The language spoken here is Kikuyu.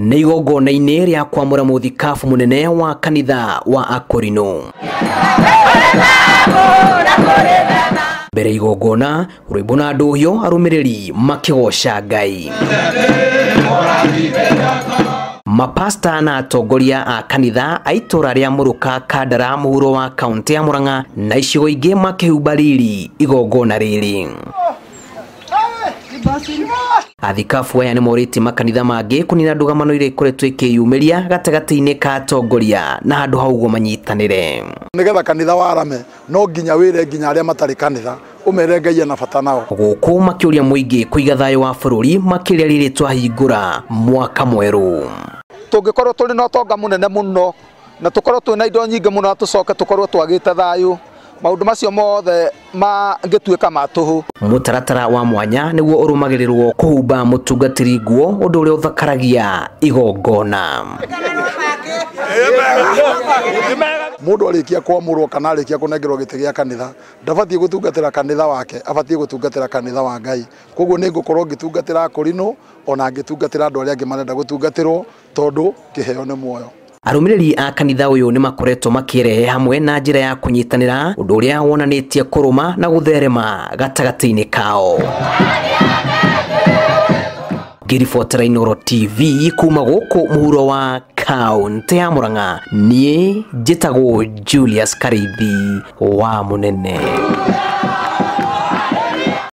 Nĩ igongona-inĩ rĩa kwamũra mũthikabu mũnene wa kanitha wa Akorino. Mbere igongona rwĩmbo na ndũhio arũmĩrĩri makĩgoca Ngai. Mapasta na atongoria a kanitha a itũra rĩa Mũrũka Kandara mũhuro wa kaunti ya Murang'a na icigo ingĩ makĩhumba riri igongona rĩrĩ. Athikabu aya nĩ morĩtie makanitha mangĩ kũnina ndũgamano iria ikoretwo ikĩyumĩria gatagatĩ-inĩ ka atongoria na handũ ha ũguo manyitanĩre. Nĩgetha kanitha warame no nginya wĩre nginya arĩa matarĩ kanitha umere Ngai ena bata nao. Gũkũ makĩũria mũingĩ kũiga thayũ wa bũrũri makĩria rĩrĩ twahingũra mwaka mwerũ. Tũngĩkorwo tũrĩ na ũtonga mũnene mũno na tũkorwo twĩna indo nyingĩ mũno na tũcoke tũkorwo twagĩte thayũ, maũndũ macio mothe mangĩtuĩka ma tũhũ. Mũtaratara wa mwanya nĩguo ũrũmagĩrĩrwo kũhumba mũtungatĩri nguo, ũndũ ũrĩa ũthakaragia igongona. Mũndũ arĩkia kwamũrwo kana arĩkia kũnengerwo gĩtĩ gĩa kanitha ndabatiĩ gũtungatĩra kanitha wake, abatiĩ gũtungatĩra kanitha wa Ngai. Koguo nĩ ngũkorwo ngĩtungatĩra Akorino ona ngĩtungatĩra andũ arĩa angĩ marenda gũtungatĩrwo, tondũ kĩheo nĩ muoyo. Arũmĩrĩri a kanitha ũyũ nĩ makoretwo makĩrehe hamwe na njĩra ya kũnyitanĩra, ũndũ ũrĩa wonanĩtie kũrũma na gũtherema gatagatĩ-inĩ kao. Ngĩribotera Inooro TV kuma gũkũ mũhuro wa kaunti ya Murang'a, niĩ njĩtagwo Julius Karithi wa Mũnene.